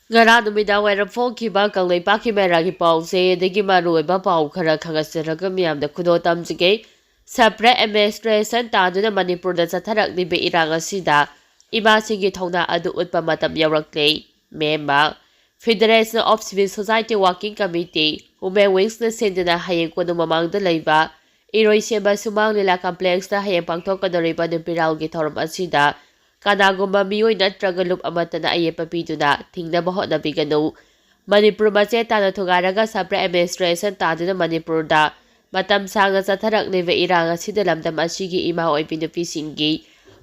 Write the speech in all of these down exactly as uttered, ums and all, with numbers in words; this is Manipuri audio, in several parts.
ꯉꯔꯥꯡ ꯅꯨꯃꯤꯗꯥꯡ ꯋꯥꯏꯔꯝ ꯐꯣꯡꯈꯤꯕ ꯀꯪꯂꯩꯄꯥꯛꯀꯤ ꯃꯦꯔꯥꯒꯤ ꯄꯥꯎꯁꯦ ꯑꯗꯒꯤ ꯃꯔꯨꯑꯣꯏꯕ ꯄꯥꯎ ꯈꯔ ꯈꯪꯍꯟꯖꯔꯒ ꯃꯤꯌꯥꯝꯗ ꯈꯨꯗꯣꯜ ꯇꯝꯖꯒꯦ꯫ Separate administration ꯇꯥꯗꯨꯅ ꯃꯅꯤꯄꯨꯔꯗ ꯆꯠꯊꯔꯛꯂꯤꯕ ꯏꯔꯥꯡ ꯑꯁꯤꯗ ꯏꯃꯥꯁꯤꯡꯒꯤ ꯊꯧꯅꯥ ꯑꯗꯨ ꯎꯠꯄ ꯃꯇꯝ ꯌꯧꯔꯛꯂꯦ꯫ ꯃꯦꯝꯃ Federation of Civil Society Working Committee, Women Wingsꯅ ꯁꯤꯟꯗꯨꯅ ꯍꯌꯦꯡ ꯀꯣꯅꯨꯡ ꯃꯃꯥꯡꯗ ꯂꯩꯕ ꯏꯔꯣꯏꯁꯦꯝꯕ ꯁꯨꯃꯥꯡ ꯂꯤꯂꯥ complexꯇ ꯍꯌꯦꯡ ꯄꯥꯡꯊꯣꯛꯀꯗꯧꯔꯤꯕ ꯅꯨꯄꯤꯔꯥꯜꯒꯤ ꯊꯧꯔꯝ ꯑꯁꯤꯗ ꯀꯅꯥꯒꯨꯝꯕ ꯃꯤꯑꯣꯏ ꯅꯠꯇ꯭ꯔꯒ ꯂꯨꯞ ꯑꯃꯠꯇꯅ ꯑꯌꯦꯠꯄ ꯄꯤꯗꯨꯅ ꯊꯤꯡꯅꯕ ꯍꯣꯠꯅꯕꯤꯒꯅꯨ꯫ ꯃꯅꯤꯄꯨꯔ ꯃꯆꯦꯠ ꯇꯥꯅ ꯊꯨꯒꯥꯏꯔꯒ separate administration ꯇꯥꯗꯨꯅ ꯃꯅꯤꯄꯨꯔꯗ ꯃꯇꯝ ꯁꯥꯡꯅ ꯆꯠꯊꯔꯛꯂꯤꯕ ꯏꯔꯥꯡ ꯑꯁꯤꯗ ꯂꯝꯗꯝ ꯑꯁꯤꯒꯤ ꯏꯃꯥ ꯑꯣꯏꯕꯤ ꯅꯨꯄꯤꯁꯤꯡꯒꯤ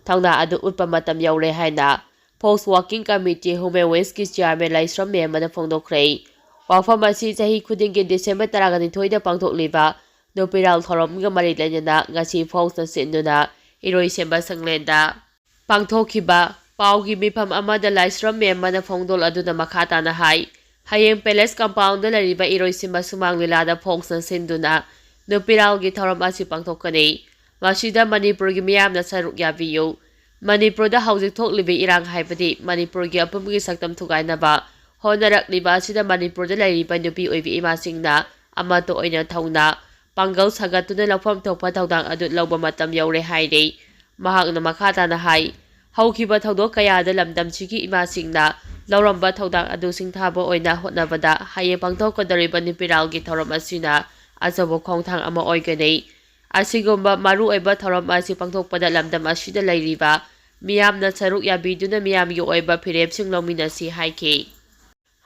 ꯊꯧꯅꯥ ꯑꯗꯨ ꯎꯠꯄ ꯃꯇꯝ ꯌꯧꯔꯦ ꯍꯥꯏꯅ Fox Working Committee, Women Wingsꯀꯤ chairman ꯂꯥꯏꯁ꯭ꯔꯝ ꯃꯦꯝꯃꯅ ꯐꯣꯡꯗꯣꯛꯈ꯭ꯔꯦ꯫ ꯋꯥꯐꯝ ꯑꯁꯤ ꯆꯍꯤ ꯈꯨꯗꯤꯡꯒꯤ December ꯇꯔꯥꯒ ꯅꯤꯊꯣꯏꯗ ꯄꯥꯡꯊꯣꯛꯂꯤꯕ ꯅꯨꯄꯤꯔꯥꯜ ꯊꯧꯔꯝꯒ ꯃꯔꯤ ꯂꯩꯅꯅ ꯉꯁꯤ Foxꯅ ꯁꯤꯟꯗꯨꯅ ꯏꯔꯣꯏꯁꯦꯝꯕ ꯁꯪꯂꯦꯟꯗ ꯄꯥꯡꯊꯣꯛꯈꯤꯕ ꯄꯥꯎꯒꯤ ꯃꯤꯐꯝ ꯑꯃꯗ ꯂꯥꯏꯁ꯭ꯔꯝ ꯃꯦꯝꯃꯅ ꯐꯣꯡꯗꯣꯛꯂꯗꯨꯅ ꯃꯈꯥ ꯇꯥꯅ ꯍꯥꯏ, ꯍꯌꯦꯡ palace compoundꯗ ꯂꯩꯔꯤꯕ ꯏꯔꯣꯏꯁꯦꯝꯕ ꯁꯨꯃꯥꯡ ꯂꯤꯂꯥꯗ Foxꯅ ꯁꯤꯟꯗꯨꯅ ꯅꯨꯄꯤꯔꯥꯜꯒꯤ ꯊꯧꯔꯝ ꯑꯁꯤ ꯄꯥꯡꯊꯣꯛꯀꯅꯤ꯫ ꯃꯁꯤꯗ ꯃꯅꯤꯄꯨꯔꯒꯤ ꯃꯤꯌꯥꯝꯅ ꯁꯔꯨꯛ ꯌꯥꯕꯤꯌꯨ꯫ ꯃꯅꯤꯄꯨꯔꯗ ꯍꯧꯖꯤꯛ ꯊꯣꯛꯂꯤꯕ ꯏꯔꯥꯡ ꯍꯥꯏꯕꯗꯤ ꯃꯅꯤꯄꯨꯔꯒꯤ ꯑꯄꯨꯟꯕꯒꯤ ꯁꯛꯇꯝ ꯊꯨꯒꯥꯏꯅꯕ ꯍꯣꯠꯅꯔꯛꯂꯤꯕ ꯑꯁꯤꯗ ꯃꯅꯤꯄꯨꯔꯗ ꯂꯩꯔꯤꯕ ꯅꯨꯄꯤ ꯑꯣꯏꯕꯤ ꯏꯃꯥꯁꯤꯡꯅ ꯑꯃꯠꯇ ꯑꯣꯏꯅ ꯊꯧꯅꯥ ꯄꯥꯡꯒꯜ ꯁꯥꯒꯠꯇꯨꯅ ꯂꯧꯐꯝ ꯊꯣꯛꯄ ꯊꯧꯗꯥꯡ ꯑꯗꯨ ꯂꯧꯕ ꯃꯇꯝ ꯌꯧꯔꯦ ꯍꯥꯏꯔꯤ꯫ ꯃꯍꯥꯛꯅ ꯃꯈꯥ ꯇꯥꯅ ꯍꯥꯏ, ꯍꯧꯈꯤꯕ ꯊꯧꯗꯣꯛ ꯀꯌꯥꯗ ꯂꯝꯗꯝꯁꯤꯒꯤ ꯏꯃꯥꯁꯤꯡꯅ ꯂꯧꯔꯝꯕ ꯊꯧꯗꯥꯡ ꯑꯗꯨ ꯁꯤꯡꯊꯥꯕ ꯑꯣꯏꯅ ꯍꯣꯠꯅꯕꯗ ꯍꯌꯦꯡ ꯄꯥꯡꯊꯣꯛꯀꯗꯧꯔꯤꯕ ꯅꯨꯄꯤꯔꯥꯜꯒꯤ ꯊꯧꯔꯝ ꯑꯁꯤꯅ ꯑꯆꯧꯕ ꯈꯣꯡꯊꯥꯡ ꯑꯃ ꯑꯣꯏꯒꯅꯤ꯫ ꯑꯁꯤꯒꯨꯝꯕ ꯃꯔꯨꯑꯣꯏꯕ ꯊꯧꯔꯝ ꯑꯁꯤ ꯄꯥꯡꯊꯣꯛꯄꯗ ꯂꯝꯗꯝ ꯑꯁꯤꯗ ꯂꯩꯔꯤꯕ ꯃꯤꯌꯥꯝꯅ ꯁꯔꯨꯛ ꯌꯥꯕꯤꯗꯨꯅ ꯃꯤꯌꯥꯝꯒꯤ ꯑꯣꯏꯕ ꯐꯤꯔꯦꯞꯁꯤꯡ ꯂꯧꯃꯤꯟꯅꯁꯤ ꯍꯥꯏꯈꯤ꯫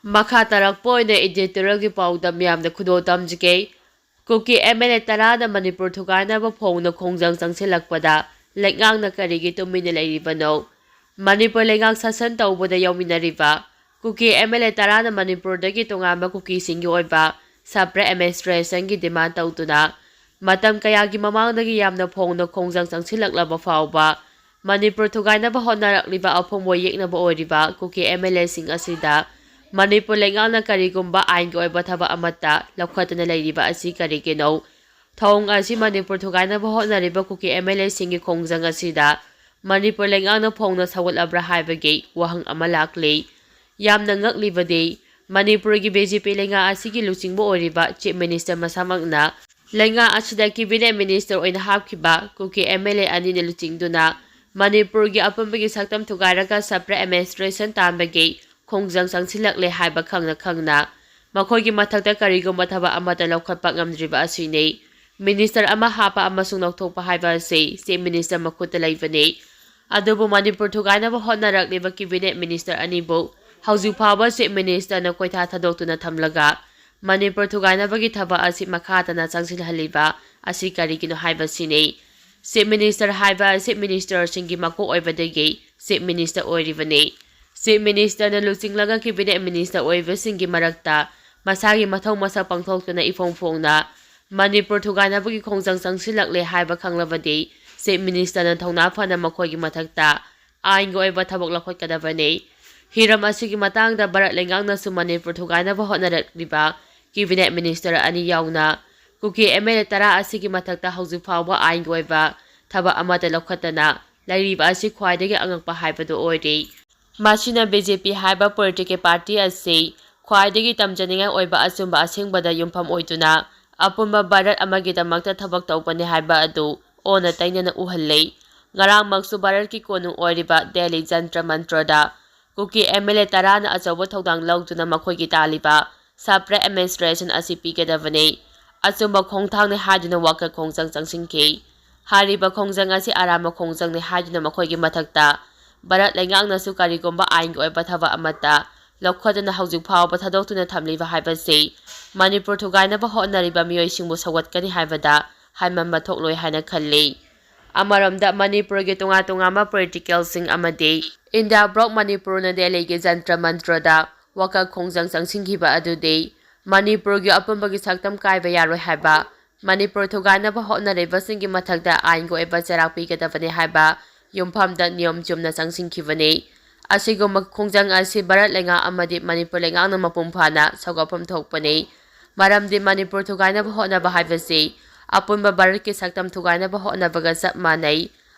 ꯃꯈꯥ ꯇꯥꯔꯛꯄ ꯑꯣꯏꯅ editorialꯒꯤ ꯄꯥꯎꯗ ꯃꯤꯌꯥꯝꯗ ꯈꯨꯗꯣꯜ ꯇꯝꯖꯒꯦ꯫ ꯀꯨꯀꯤ MLA ꯇꯔꯥꯅ ꯃꯅꯤꯄꯨꯔ ꯊꯨꯒꯥꯏꯅꯕ ꯐꯣꯡꯅ ꯈꯣꯡꯖꯪ ꯆꯪꯁꯤꯜꯂꯛꯄꯗ ꯂꯩꯉꯥꯛꯅ ꯀꯔꯤꯒꯤ ꯇꯨꯃꯤꯟꯅ ꯂꯩꯔꯤꯕꯅꯣ? ꯃꯅꯤꯄꯨꯔ ꯂꯩꯉꯥꯛ ꯁꯥꯁꯟ ꯇꯧꯕꯗ ꯌꯥꯎꯃꯤꯟꯅꯔꯤꯕ ꯀꯨꯀꯤ MLA ꯇꯔꯥꯅ ꯃꯅꯤꯄꯨꯔꯗꯒꯤ ꯇꯣꯉꯥꯟꯕ ꯀꯨꯀꯤꯁꯤꯡꯒꯤ ꯑꯣꯏꯕ separate administrationꯒꯤ demand ꯇꯧꯗꯨꯅ ꯃꯇꯝ ꯀꯌꯥꯒꯤ ꯃꯃꯥꯡꯗꯒꯤ ꯌꯥꯝꯅ ꯐꯣꯡꯅ ꯈꯣꯡꯖꯪ ꯆꯪꯁꯤꯜꯂꯛꯂꯕ ꯐꯥꯎꯕ ꯃꯅꯤꯄꯨꯔ ꯊꯨꯒꯥꯏꯅꯕ ꯍꯣꯠꯅꯔꯛꯂꯤꯕ ꯑꯐꯨꯝ ꯑꯣꯏ ꯌꯦꯛꯅꯕ ꯑꯣꯏꯔꯤꯕ ꯀꯨꯀꯤ MLAꯁꯤꯡ ꯑꯁꯤꯗ ꯃꯅꯤꯄꯨꯔ ꯂꯩꯉꯥꯛꯅ ꯀꯔꯤꯒꯨꯝꯕ ꯑꯥꯏꯟꯒꯤ ꯑꯣꯏꯕ ꯊꯕꯛ ꯑꯃꯠꯇ ꯂꯧꯈꯠꯇꯅ ꯂꯩꯔꯤꯕ ꯑꯁꯤ ꯀꯔꯤꯒꯤꯅꯣ? ꯊꯧꯑꯣꯡ ꯑꯁꯤ ꯃꯅꯤꯄꯨꯔ ꯊꯨꯒꯥꯏꯅꯕ ꯍꯣꯠꯅꯔꯤꯕ ꯀꯨꯀꯤ MLAꯁꯤꯡꯒꯤ ꯈꯣꯡꯖꯪ ꯑꯁꯤꯗ ꯃꯅꯤꯄꯨꯔ ꯂꯩꯉꯥꯛꯅ ꯐꯣꯡꯅ ꯁꯧꯒꯠꯂꯕ꯭ꯔꯥ ꯍꯥꯏꯕꯒꯤ ꯋꯥꯍꯪ ꯑꯃ ꯂꯥꯛꯂꯤ꯫ ꯌꯥꯝꯅ ꯉꯛꯂꯤꯕꯗꯤ, ꯃꯅꯤꯄꯨꯔꯒꯤ ꯕꯤ ꯖꯦ ꯄꯤ ꯂꯩꯉꯥꯛ ꯑꯁꯤꯒꯤ ꯂꯨꯆꯤꯡꯕ ꯑꯣꯏꯔꯤꯕ Chief Minister ꯃꯁꯥꯃꯛꯅ ꯂꯩꯉꯥꯛ ꯑꯁꯤꯗ Cabinet Minister ꯑꯣꯏꯅ ꯍꯥꯞꯈꯤꯕ ꯀꯨꯀꯤ M L A ꯑꯅꯤꯅ ꯂꯨꯆꯤꯡꯗꯨꯅ ꯃꯅꯤꯄꯨꯔꯒꯤ ꯑꯄꯨꯟꯕꯒꯤ ꯁꯛꯇꯝ ꯊꯨꯒꯥꯏꯔꯒ separate administration ꯇꯥꯟꯕꯒꯤ ꯈꯣꯡꯖꯪ ꯆꯪꯁꯤꯜꯂꯛꯂꯦ ꯍꯥꯏꯕ ꯈꯪꯅ ꯈꯪꯅ ꯃꯈꯣꯏꯒꯤ ꯃꯊꯛꯇ ꯀꯔꯤꯒꯨꯝꯕ ꯊꯕꯛ ꯑꯃꯠꯇ ꯂꯧꯈꯠꯄ ꯉꯝꯗ꯭ꯔꯤꯕ ꯑꯁꯤꯅꯤ꯫ Minister ꯑꯃ ꯍꯥꯞꯄ ꯑꯃꯁꯨꯡ ꯂꯧꯊꯣꯛꯄ ꯍꯥꯏꯕ ꯑꯁꯤ Chief Minister ꯃꯈꯨꯠꯇ ꯂꯩꯕꯅꯤ꯫ ꯑꯗꯨꯕꯨ ꯃꯅꯤꯄꯨꯔ ꯊꯨꯒꯥꯏꯅꯕ ꯍꯣꯠꯅꯔꯛꯂꯤꯕ Cabinet Minister ꯑꯅꯤꯕꯨ ꯍꯧꯖꯤꯛ ꯐꯥꯎꯕ Chief Ministerꯅ ꯀꯣꯏꯊꯥ ꯊꯥꯗꯣꯛꯇꯨꯅ ꯊꯝꯂꯒ ꯃꯅꯤꯄꯨꯔ ꯊꯨꯒꯥꯏꯅꯕꯒꯤ ꯊꯕꯛ ꯑꯁꯤ ꯃꯈꯥ ꯇꯥꯅ ꯆꯪꯁꯤꯜꯍꯜꯂꯤꯕ ꯑꯁꯤ ꯀꯔꯤꯒꯤꯅꯣ ꯍꯥꯏꯕꯁꯤꯅꯤ꯫ Chief Minister ꯍꯥꯏꯕ Chief Ministerꯁꯤꯡꯒꯤ ꯃꯀꯣꯛ ꯑꯣꯏꯕꯗꯒꯤ Chief Minister ꯑꯣꯏꯔꯤꯕꯅꯤ꯫ Chief Ministerꯅ ꯂꯨꯆꯤꯡꯂꯒ Cabinet Minister ꯑꯣꯏꯕꯁꯤꯡꯒꯤ ꯃꯔꯛꯇ ꯃꯁꯥꯒꯤ ꯃꯊꯧ ꯃꯁꯛ ꯄꯥꯡꯊꯣꯛꯇꯨꯅ ꯏꯐꯣꯡ ꯐꯣꯡꯅ ꯃꯅꯤꯄꯨꯔ ꯊꯨꯒꯥꯏꯅꯕꯒꯤ ꯈꯣꯡꯖꯪ ꯆꯪꯁꯤꯜꯂꯛꯂꯦ ꯍꯥꯏꯕ ꯈꯪꯂꯕꯗꯤ Chief Ministerꯅ ꯊꯧꯅꯥ ꯐꯅ ꯃꯈꯣꯏꯒꯤ ꯃꯊꯛꯇ ꯑꯥꯏꯟꯒꯤ ꯑꯣꯏꯕ ꯊꯕꯛ ꯂꯧꯈꯠꯀꯗꯕꯅꯤ꯫ ꯍꯤꯔꯝ ꯑꯁꯤꯒꯤ ꯃꯇꯥꯡꯗ ꯚꯥꯔꯠ ꯂꯩꯉꯥꯛꯅꯁꯨ ꯃꯅꯤꯄꯨꯔ ꯊꯨꯒꯥꯏꯅꯕ ꯍꯣꯠꯅꯔꯛꯂꯤꯕ Cabinet Minister ꯑꯅꯤ ꯌꯥꯎꯅ ꯀꯨꯀꯤ M L A ꯇꯔꯥ ꯑꯁꯤꯒꯤ ꯃꯊꯛꯇ ꯍꯧꯖꯤꯛ ꯐꯥꯎꯕ ꯑꯥꯏꯟꯒꯤ ꯑꯣꯏꯕ ꯊꯕꯛ ꯑꯃꯠꯇ ꯂꯧꯈꯠꯇꯅ ꯂꯩꯔꯤꯕ ꯑꯁꯤ ꯈ꯭ꯋꯥꯏꯗꯒꯤ ꯑꯉꯛꯄ ꯍꯥꯏꯕꯗꯨ ꯑꯣꯏꯔꯤ꯫ ꯃꯁꯤꯅ B J P ꯍꯥꯏꯕ political party ꯑꯁꯤ ꯈ꯭ꯋꯥꯏꯗꯒꯤ ꯇꯝꯖꯅꯤꯡꯉꯥꯏ ꯑꯣꯏꯕ ꯑꯆꯨꯝꯕ ꯑꯁꯦꯡꯕꯗ ꯌꯨꯝꯐꯝ ꯑꯣꯏꯗꯨꯅ ꯑꯄꯨꯟꯕ ꯚꯥꯔꯠ ꯑꯃꯒꯤꯗꯃꯛꯇ ꯊꯕꯛ ꯇꯧꯕꯅꯤ ꯍꯥꯏꯕ ꯑꯗꯨ ꯑꯣꯟꯅ ꯇꯩꯅꯅ ꯎꯍꯜꯂꯤ꯫ ꯉꯔꯥꯡꯃꯛꯁꯨ ꯚꯥꯔꯠꯀꯤ ꯀꯣꯅꯨꯡ ꯑꯣꯏꯔꯤꯕ ꯗꯦꯜꯂꯤ ꯖꯟꯇ꯭ꯔ ꯃꯟꯇ꯭ꯔꯗ ꯀꯨꯀꯤ M L A ꯇꯔꯥꯅ ꯑꯆꯧꯕ ꯊꯧꯗꯥꯡ ꯂꯧꯗꯨꯅ ꯃꯈꯣꯏꯒꯤ ꯇꯥꯜꯂꯤꯕ separate administration ꯑꯁꯤ ꯄꯤꯒꯗꯕꯅꯤ, ꯑꯆꯨꯝꯕ ꯈꯣꯡꯊꯥꯡꯅꯤ ꯍꯥꯏꯗꯨꯅ ꯋꯥꯀꯠ ꯈꯣꯡꯖꯪ ꯆꯪꯁꯤꯟꯈꯤ꯫ ꯍꯥꯏꯔꯤꯕ ꯈꯣꯡꯖꯪ ꯑꯁꯤ ꯑꯔꯥꯟꯕ ꯈꯣꯡꯖꯪꯅꯤ ꯍꯥꯏꯗꯨꯅ ꯃꯈꯣꯏꯒꯤ ꯃꯊꯛꯇ ꯚꯥꯔꯠ ꯂꯩꯉꯥꯛꯅꯁꯨ ꯀꯔꯤꯒꯨꯝꯕ ꯑꯥꯏꯟꯒꯤ ꯑꯣꯏꯕ ꯊꯕꯛ ꯑꯃꯠꯇ ꯂꯧꯈꯠꯇꯨꯅ ꯍꯧꯖꯤꯛ ꯐꯥꯎꯕ ꯊꯥꯗꯣꯛꯇꯨꯅ ꯊꯝꯂꯤꯕ ꯍꯥꯏꯕꯁꯤ ꯃꯅꯤꯄꯨꯔ ꯊꯨꯒꯥꯏꯅꯕ ꯍꯣꯠꯅꯔꯤꯕ ꯃꯤꯑꯣꯏꯁꯤꯡꯕꯨ ꯁꯧꯒꯠꯀꯅꯤ ꯍꯥꯏꯕꯗ ꯍꯥꯏꯃꯟꯕ ꯊꯣꯛꯂꯣꯏ ꯍꯥꯏꯅ ꯈꯜꯂꯤ꯫ ꯑꯃꯔꯣꯝꯗ ꯃꯅꯤꯄꯨꯔꯒꯤ ꯇꯣꯉꯥꯟ ꯇꯣꯉꯥꯟꯕ politicalꯁꯤꯡ ꯑꯃꯗꯤ India bloc ꯃꯅꯤꯄꯨꯔꯅ ꯗꯦꯜꯂꯤꯒꯤ ꯖꯟꯇ꯭ꯔ ꯃꯟꯇ꯭ꯔꯗ ꯋꯥꯀꯠ ꯈꯣꯡꯖꯪ ꯆꯪꯁꯤꯟꯈꯤꯕ ꯑꯗꯨꯗꯤ ꯃꯅꯤꯄꯨꯔꯒꯤ ꯑꯄꯨꯟꯕꯒꯤ ꯁꯛꯇꯝ ꯀꯥꯏꯕ ꯌꯥꯔꯣꯏ ꯍꯥꯏꯕ, ꯃꯅꯤꯄꯨꯔ ꯊꯨꯒꯥꯏꯅꯕ ꯍꯣꯠꯅꯔꯤꯕꯁꯤꯡꯒꯤ ꯃꯊꯛꯇ ꯑꯥꯏꯟꯒꯤ ꯑꯣꯏꯕ ꯆꯩꯔꯥꯛ ꯄꯤꯒꯗꯕꯅꯤ ꯍꯥꯏꯕ ꯌꯨꯝꯐꯝꯗ ꯅꯤꯌꯣꯝ ꯆꯨꯝꯅ ꯆꯪꯁꯤꯟꯈꯤꯕꯅꯤ꯫ ꯑꯁꯤꯒꯨꯝꯕ ꯈꯣꯡꯖꯪ ꯑꯁꯤ ꯚꯥꯔꯠ ꯂꯩꯉꯥꯛ ꯑꯃꯗꯤ ꯃꯅꯤꯄꯨꯔ ꯂꯩꯉꯥꯛꯅ ꯃꯄꯨꯡ ꯐꯥꯅ ꯁꯧꯒꯠꯐꯝ ꯊꯣꯛꯄꯅꯤ꯫ ꯃꯔꯝꯗꯤ ꯃꯅꯤꯄꯨꯔ ꯊꯨꯒꯥꯏꯅꯕ ꯍꯣꯠꯅꯕ ꯍꯥꯏꯕꯁꯤ ꯑꯄꯨꯟꯕ ꯚꯥꯔꯠꯀꯤ ꯁꯛꯇꯝ ꯊꯨꯒꯥꯏꯅꯕ ꯍꯣꯠꯅꯕꯒ ꯆꯞ ꯃꯥꯟꯅꯩ꯫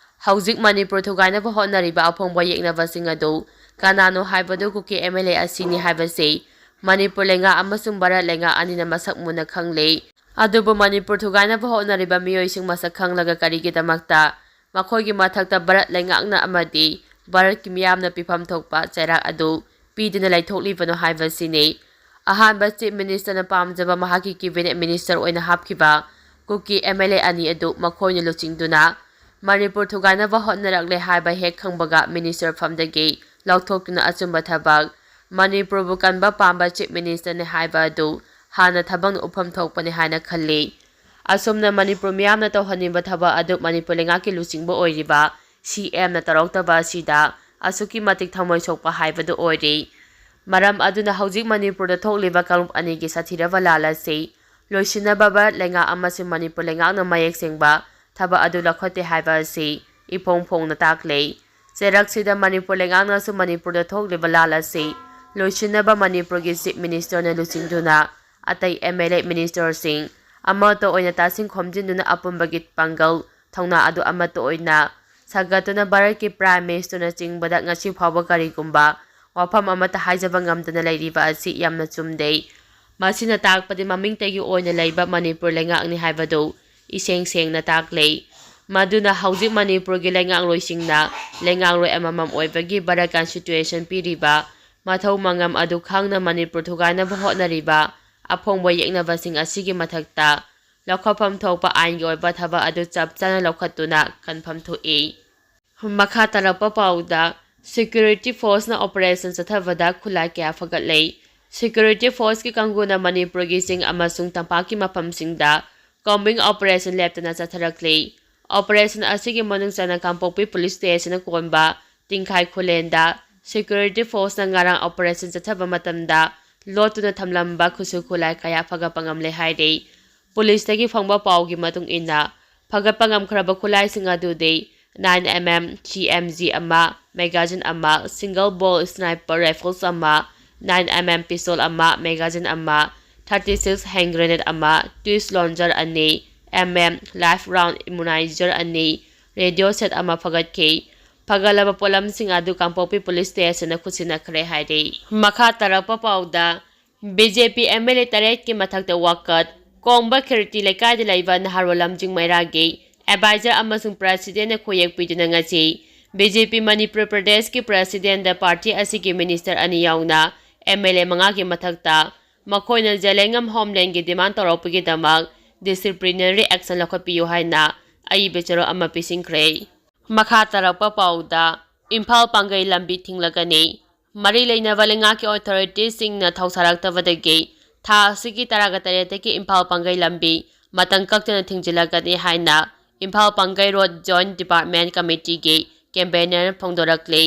ꯍꯧꯖꯤꯛ ꯃꯅꯤꯄꯨꯔ ꯊꯨꯒꯥꯏꯅꯕ ꯍꯣꯠꯅꯔꯤꯕ ꯑꯐꯣꯡꯕ ꯌꯦꯛꯅꯕꯁꯤꯡ ꯑꯗꯨ ꯀꯅꯥꯅꯣ ꯍꯥꯏꯕꯗꯨ ꯀꯨꯀꯤ ꯑꯦꯝ ꯑꯦꯜ ꯑꯦ ꯑꯁꯤꯅꯤ ꯍꯥꯏꯕꯁꯤ ꯃꯅꯤꯄꯨꯔ ꯂꯩꯉꯥꯛ ꯑꯃꯁꯨꯡ ꯚꯥꯔꯠ ꯂꯩꯉꯥꯛ ꯑꯅꯤꯅ ꯃꯁꯛ ꯃꯨꯟꯅ ꯈꯪꯂꯦ꯫ ꯑꯗꯨꯕꯨ ꯃꯅꯤꯄꯨꯔ ꯊꯨꯒꯥꯏꯅꯕ ꯍꯣꯠꯅꯔꯤꯕ ꯃꯤꯑꯣꯏꯁꯤꯡ ꯃꯁꯛ ꯈꯪꯂꯒ ꯀꯔꯤꯒꯤꯗꯃꯛꯇ ꯃꯈꯣꯏꯒꯤ ꯃꯊꯛꯇ ꯚꯥꯔꯠ ꯂꯩꯉꯥꯛꯅ ꯑꯃꯗꯤ ꯚꯥꯔꯠꯀꯤ ꯃꯤꯌꯥꯝꯅ ꯄꯤꯐꯝ ꯊꯣꯛꯄ ꯆꯩꯔꯥꯛ ꯑꯗꯨ ꯄꯤꯗꯨꯅ ꯂꯩꯊꯣꯛꯂꯤꯕꯅꯣ ꯍꯥꯏꯕꯁꯤꯅꯤ꯫ ꯑꯍꯥꯟꯕ ꯆꯤꯐ ꯃꯤꯅꯤꯁꯇꯔꯅ ꯄꯥꯝꯖꯕ ꯃꯍꯥꯛꯀꯤ ꯀꯦꯕꯤꯅꯦꯠ ꯃꯤꯅꯤꯁꯇꯔ ꯑꯣꯏꯅ ꯍꯥꯞꯈꯤꯕ ꯀꯨꯀꯤ ꯑꯦꯝ ꯑꯦꯜ ꯑꯦ ꯑꯅꯤ ꯑꯗꯨ ꯃꯈꯣꯏꯅ ꯂꯨꯆꯤꯡꯗꯨꯅ ꯃꯅꯤꯄꯨꯔ ꯊꯨꯒꯥꯏꯅꯕ ꯍꯣꯠꯅꯔꯛꯂꯦ ꯍꯥꯏꯕ ꯍꯦꯛ ꯈꯪꯕꯒ ꯃꯤꯅꯤꯁꯇꯔ ꯐꯝꯗꯒꯤ ꯂꯧꯊꯣꯛꯇꯨꯅ ꯑꯆꯨꯝꯕ ꯊꯕꯛ, ꯃꯅꯤꯄꯨꯔꯕꯨ ꯀꯟꯕ ꯄꯥꯝꯕ ꯆꯤꯐ ꯃꯤꯅꯤꯁꯇꯔꯅꯤ ꯍꯥꯏꯕ ꯑꯗꯨ ꯍꯥꯟꯅ ꯊꯕꯛꯅ ꯎꯐꯝ ꯊꯣꯛꯄꯅꯤ ꯍꯥꯏꯅ ꯈꯜꯂꯤ꯫ ꯑꯁꯨꯝꯅ ꯃꯅꯤꯄꯨꯔ ꯃꯤꯌꯥꯝꯅ ꯇꯧꯍꯟꯅꯤꯡꯕ ꯊꯕꯛ ꯑꯗꯨ ꯃꯅꯤꯄꯨꯔ ꯂꯩꯉꯥꯛꯀꯤ ꯂꯨꯆꯤꯡꯕ ꯑꯣꯏꯔꯤꯕ ꯁꯤ ꯑꯦꯝꯅ ꯇꯧꯔꯛꯇꯕ ꯑꯁꯤꯗ ꯑꯁꯨꯛꯀꯤ ꯃꯇꯤꯛ ꯊꯃꯣꯏ ꯁꯣꯛꯄ ꯍꯥꯏꯕꯗꯨ ꯑꯣꯏꯔꯤ꯫ ꯃꯔꯝ ꯑꯗꯨꯅ ꯍꯧꯖꯤꯛ ꯃꯅꯤꯄꯨꯔꯗ ꯊꯣꯛꯂꯤꯕ ꯀꯥꯡꯂꯨꯞ ꯑꯅꯤꯒꯤ ꯁꯥꯊꯤꯔꯕ ꯂꯥꯜ ꯑꯁꯤ ꯂꯣꯏꯁꯤꯟꯅꯕ ꯚꯥꯔꯠ ꯂꯩꯉꯥꯛ ꯑꯃꯁꯨꯡ ꯃꯅꯤꯄꯨꯔ ꯂꯩꯉꯥꯛꯅ ꯃꯌꯦꯛ ꯁꯦꯡꯕ ꯊꯕꯛ ꯑꯗꯨ ꯂꯧꯈꯠꯇꯦ ꯍꯥꯏꯕ ꯑꯁꯤ ꯏꯐꯣꯡ ꯐꯣꯡꯅ ꯇꯥꯛꯂꯦ꯫ ꯆꯩꯔꯥꯛꯁꯤꯗ ꯃꯅꯤꯄꯨꯔ ꯂꯩꯉꯥꯛꯅꯁꯨ ꯃꯅꯤꯄꯨꯔꯗ ꯊꯣꯛꯂꯤꯕ ꯂꯥꯜ ꯑꯁꯤ ꯂꯣꯏꯁꯤꯟꯅꯕ ꯃꯅꯤꯄꯨꯔꯒꯤ ꯆꯤꯐ ꯃꯤꯅꯤꯁꯇꯔꯅ ꯂꯨꯆꯤꯡꯗꯨꯅ ꯑꯇꯩ ꯑꯦꯝ ꯑꯦꯜ ꯑꯦ ꯃꯤꯅꯤꯁꯇꯔꯁꯤꯡ ꯑꯃꯠꯇ ꯑꯣꯏꯅ ꯇꯥꯁꯤꯟ ꯈꯣꯝꯖꯤꯟꯗꯨꯅ ꯑꯄꯨꯟꯕꯒꯤ ꯄꯥꯡꯒꯜ ꯊꯧꯅꯥ ꯑꯗꯨ ꯑꯃꯠꯇ ꯑꯣꯏꯅ ꯁꯥꯒꯠꯇꯨꯅ ꯚꯥꯔꯠꯀꯤ ꯄ꯭ꯔꯥꯏꯝ ꯃꯤꯅꯤꯁꯇꯔꯅꯆꯤꯡꯕꯗ ꯉꯁꯤ ꯐꯥꯎꯕ ꯀꯔꯤꯒꯨꯝꯕ ꯋꯥꯐꯝ ꯑꯃꯠꯇ ꯍꯥꯏꯖꯕ ꯉꯝꯗꯅ ꯂꯩꯔꯤꯕ ꯑꯁꯤ ꯌꯥꯝꯅ ꯆꯨꯝꯗꯦ꯫ ꯃꯁꯤꯅ ꯇꯥꯛꯄꯗꯤ ꯃꯃꯤꯡꯇꯒꯤ ꯑꯣꯏꯅ ꯂꯩꯕ ꯃꯅꯤꯄꯨꯔ ꯂꯩꯉꯥꯛꯅꯤ ꯍꯥꯏꯕꯗꯨ ꯏꯁꯦꯡ ꯁꯦꯡꯅ ꯇꯥꯛꯂꯦ꯫ ꯃꯗꯨꯅ ꯍꯧꯖꯤꯛ ꯃꯅꯤꯄꯨꯔꯒꯤ ꯂꯩꯉꯥꯛꯂꯣꯏꯁꯤꯡꯅ ꯂꯩꯉꯥꯛꯂꯣꯏ ꯑꯃꯃꯝ ꯑꯣꯏꯕꯒꯤ ꯚꯥꯔꯠ ꯀꯟꯁꯇꯤꯇ꯭ꯌꯨꯁꯟ ꯄꯤꯔꯤꯕ ꯃꯊꯧ ꯃꯉꯝ ꯑꯗꯨ ꯈꯪꯅ ꯃꯅꯤꯄꯨꯔ ꯊꯨꯒꯥꯏꯅꯕ ꯍꯣꯠꯅꯔꯤꯕ ꯑꯐꯣꯡꯕ ꯌꯦꯛꯅꯕꯁꯤꯡ ꯑꯁꯤꯒꯤ ꯃꯊꯛꯇ ꯂꯧꯈꯠꯐꯝ ꯊꯣꯛꯄ ꯑꯥꯏꯟꯒꯤ ꯑꯣꯏꯕ ꯊꯕꯛ ꯑꯗꯨ ꯆꯞ ꯆꯥꯅ ꯂꯧꯈꯠꯇꯨꯅ ꯀꯟꯐꯝ ꯊꯣꯛꯏ꯫ ꯃꯈꯥ ꯇꯥꯔꯛꯄ ꯄꯥꯎꯗ, ꯁꯦꯀ꯭ꯌꯨꯔꯤꯇꯤ ꯐꯣꯔꯁꯅ ꯑꯣꯄꯔꯦꯁꯟ ꯆꯠꯊꯕꯗ ꯈꯨꯠꯂꯥꯏ ꯀꯌꯥ ꯐꯒꯠꯂꯦ꯫ ꯁꯦꯀ꯭ꯌꯨꯔꯤꯇꯤ ꯐꯣꯔꯁꯀꯤ ꯀꯥꯡꯕꯨꯅ ꯃꯅꯤꯄꯨꯔꯒꯤ ꯆꯤꯡ ꯑꯃꯁꯨꯡ ꯇꯝꯄꯥꯛꯀꯤ ꯃꯐꯝꯁꯤꯡꯗ ꯀꯣꯝꯕꯤꯡ ꯑꯣꯄꯔꯦꯁꯟ ꯂꯦꯞꯇꯅ ꯆꯠꯊꯔꯛꯂꯤ꯫ ꯑꯣꯄꯔꯦꯁꯟ ꯑꯁꯤꯒꯤ ꯃꯅꯨꯡ ꯆꯟꯅ ꯀꯥꯡꯄꯣꯛꯄꯤ ꯄꯨꯂꯤꯁ ꯁ꯭ꯇꯦꯁꯟꯅ ꯀꯣꯟꯕ ꯇꯤꯡꯈꯥꯏ ꯈꯨꯂꯦꯟꯗ ꯁꯦꯀ꯭ꯌꯨꯔꯤꯇꯤ ꯐꯣꯔꯁꯅ ꯉꯔꯥꯡ ꯑꯣꯄꯔꯦꯁꯟ ꯆꯠꯊꯕ ꯃꯇꯝꯗ ꯂꯣꯠꯇꯨꯅ ꯊꯝꯂꯝꯕ ꯈꯨꯠꯁꯨ ꯈꯨꯠꯂꯥꯏ ꯀꯌꯥ ꯐꯒꯠꯄ ꯉꯝꯂꯦ ꯍꯥꯏꯔꯤ꯫ ꯄꯨꯂꯤꯁꯇꯒꯤ ꯐꯪꯕ ꯄꯥꯎꯒꯤ ꯃꯇꯨꯡ ꯏꯟꯅ, ꯐꯒꯠꯄ ꯉꯝꯈ꯭ꯔꯕ ꯈꯨꯠꯂꯥꯏꯁꯤꯡ ꯑꯗꯨꯗꯤ nine M M G M G ꯑꯃ, magazine ꯑꯃ, single barrel sniper rifles ꯑꯃ, nine M M pistol ꯑꯃ, magazine ꯑꯃ, thirty six hand grenade ꯑꯃ, twist launcher ꯑꯅꯤ, M M live round immunizer ꯑꯅꯤ, radio set ꯑꯃ ꯐꯒꯠꯈꯤ꯫ ꯐꯒꯠꯂꯕ ꯄꯣꯠꯂꯝꯁꯤꯡ ꯑꯗꯨ ꯀꯥꯡꯄꯣꯛꯄꯤ ꯄꯨꯂꯤꯁ ꯁ꯭ꯇꯦꯁꯟꯗ ꯈꯨꯠꯁꯤꯟꯅꯈ꯭ꯔꯦ ꯍꯥꯏꯔꯤ꯫ ꯃꯈꯥ ꯇꯥꯔꯛꯄ ꯄꯥꯎꯗ, B J P M L A ꯇꯔꯦꯠꯀꯤ ꯃꯊꯛꯇ ꯋꯥꯀꯠ꯫ ꯀꯣꯡꯕ ꯈꯤꯔꯇꯤ ꯂꯩꯀꯥꯏꯗ ꯂꯩꯕ ꯅꯍꯥꯔꯣꯜ ꯂꯝꯖꯤꯡ ꯃꯩꯔꯥꯒꯤ ꯑꯦꯗꯚꯥꯏꯖꯔ ꯑꯃꯁꯨꯡ ꯄ꯭ꯔꯦꯁꯤꯗꯦꯟꯅ ꯈꯨꯌꯦꯛ ꯄꯤꯗꯨꯅ ꯉꯁꯤ ꯕꯤ ꯖꯦ ꯄꯤ ꯃꯅꯤꯄꯨꯔ ꯄ꯭ꯔꯗꯦꯁꯀꯤ ꯄ꯭ꯔꯦꯁꯤꯗꯦꯟꯗ ꯄꯥꯔꯇꯤ ꯑꯁꯤꯒꯤ ꯃꯤꯅꯤꯁꯇꯔ ꯑꯅꯤ ꯌꯥꯎꯅ ꯑꯦꯝ ꯑꯦꯜ ꯑꯦ ꯃꯉꯥꯒꯤ ꯃꯊꯛꯇ ꯃꯈꯣꯏꯅ ꯖꯦꯂꯦꯡꯉꯝ ꯍꯣꯝꯂꯦꯟꯒꯤ ꯗꯤꯃꯥꯟ ꯇꯧꯔꯛꯄꯒꯤꯗꯃꯛ ꯗꯤꯁꯤꯄ꯭ꯂꯤꯅꯔꯤ ꯑꯦꯛꯁꯟ ꯂꯧꯈꯠꯄꯤꯌꯨ ꯍꯥꯏꯅ ꯑꯏꯕ ꯆꯦꯔꯣꯜ ꯑꯃ ꯄꯤꯁꯤꯟꯈ꯭ꯔꯦ꯫ ꯃꯈꯥ ꯇꯥꯔꯛꯄ ꯄꯥꯎꯗ, ꯏꯝꯐꯥꯜ ꯄꯥꯡꯒꯩ ꯂꯝꯕꯤ ꯊꯤꯡꯂꯒꯅꯤ꯫ ꯃꯔꯤ ꯂꯩꯅꯕ ꯂꯩꯉꯥꯛꯀꯤ ꯑꯣꯊꯣꯔꯤꯇꯤꯁꯤꯡꯅ ꯊꯧꯁꯥꯔꯛꯇꯕꯗꯒꯤ ꯊꯥ ꯑꯁꯤꯒꯤ ꯇꯔꯥꯒ ꯇꯔꯦꯠꯇꯒꯤ ꯏꯝꯐꯥꯜ ꯄꯥꯡꯒꯩ ꯂꯝꯕꯤ ꯃꯇꯝ ꯀꯛꯇꯅ ꯊꯤꯡꯖꯤꯜꯂꯒꯅꯤ ꯍꯥꯏꯅ ꯏꯝꯐꯥꯜ ꯄꯥꯡꯒꯩ ꯔꯣꯗ ꯖꯣꯏꯟꯠ ꯗꯤꯄꯥꯔꯠꯃꯦꯟꯠ ꯀꯃꯤꯇꯤꯒꯤ ꯀꯟꯚꯦꯅꯔꯅ ꯐꯣꯡꯗꯣꯔꯛꯂꯤ꯫